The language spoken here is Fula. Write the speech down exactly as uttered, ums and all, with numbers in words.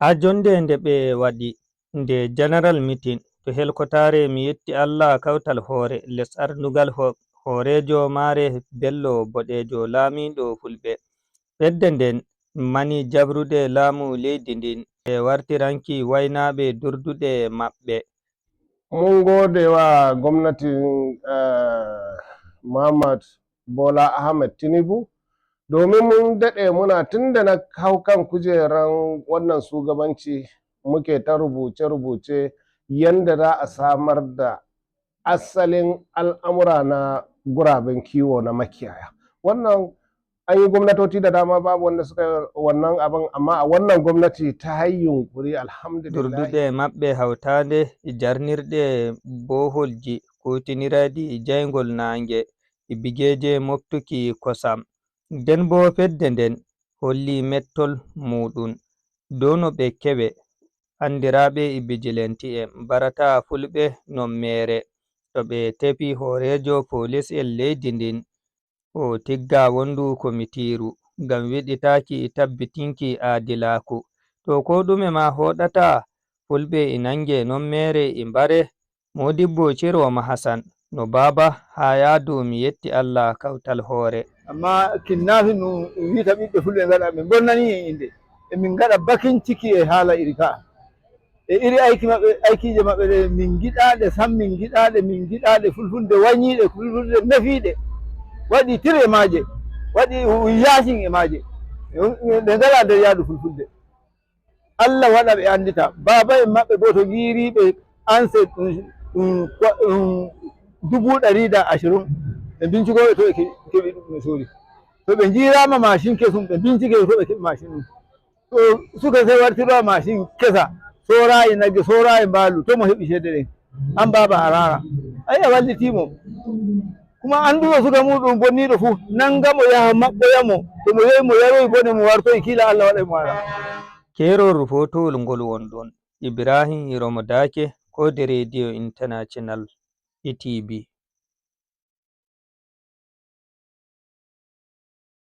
Haa jonnde nde ɓe waɗi nde General Meeting to helkotaare, mi yetti Allah kawtal hoore les arndugal ho-, hooreejo maare Bello Boɗeejo, laamiiɗo Fulɓe. Fedde nden mani jabrude laamu leydi ndin e wartiranki waynaaɓe durduɗe maɓɓe. Mun gode wa gwamnatin, eh, Muhammad Bola Ahmed Tinubu, domin mun daɗe muna tun da na hau kan kujeran wannan shugabanci, muke ta rubuce-rubuce yanda za a samar da asalin al'amura na guraben kiwo na makiyaya. Wannan an yi gwamnatoci da dama babu wanda suka yi wannan abin, amma a wannan gwamnati ta yi yunƙuri, alhamdulillah. Durduɗe maɓɓe hawtaande e jarnirɗe boholji kuutiniraaɗi e jayngol naange e bigeeje moftuki kosam. Nden boo fedde nden holli mettol muuɗum dow no ɓe kewe anndiraaɓe e bijilanti'en mbarata Fulɓe non meere, to ɓe tefi hooreejo poliis'en leydi ndin. O tigga wondu komitiiru ngam wiɗitaaki e tabbitinki aadilaaku. To koo ɗume maa hoɗata, Fulɓe e nannge non meere e mbare. Moodibbo Ciroma Hasan no baaba haa yaadu mi yetti Allah kawtal hoore. Amma kinnafin ɗum wiita ɓiɓɓe Fulɓe ngaɗa ɓe bonnani en innde. Emin ngaɗa bakin ciki e haala iri ka. E iri ayki maɓɓe, aykiije maɓɓe ɗe min ngiɗaa ɗe sam, min ngiɗaa ɗe, min ngiɗaa ɗe, fulfulde wañii ɗe, fulfulde nefii ɗe, waɗi tir e maaje, waɗi yaasin e maaje. Ɗe ngalaa nder yaadu fulfulde. Allah waɗa ɓe anndita. Baaba en maɓɓe boo to giiriiɓe anse ɗum, ɗum, ɗum dubu ɗari da ashirin. Ɓe mbincikooɓe to ɓe keɓi ɗum ɓe soori. To ɓe njiiraama maacin kesum, ɓe mbincike to ɓe keɓi maacin ɗum. To suka sey wartirowa maacin kesa, sooraayi nagge, sooraayi mbaalu, to mo heɓi ceede ɗen? An baaba a raara. Ayi a wallitii mo. Kuma annduɗo suka muuɗum bonniiɗo fuu, nanga mo yaha maɓɓoya mo, to mo yehi mo yaroyi bone mo wartoyi, kiila Allah waɗay mo ara. Keerol rufootowol ngol wonɗon Ibrahim Iromo Daake, koode Radio International e T V.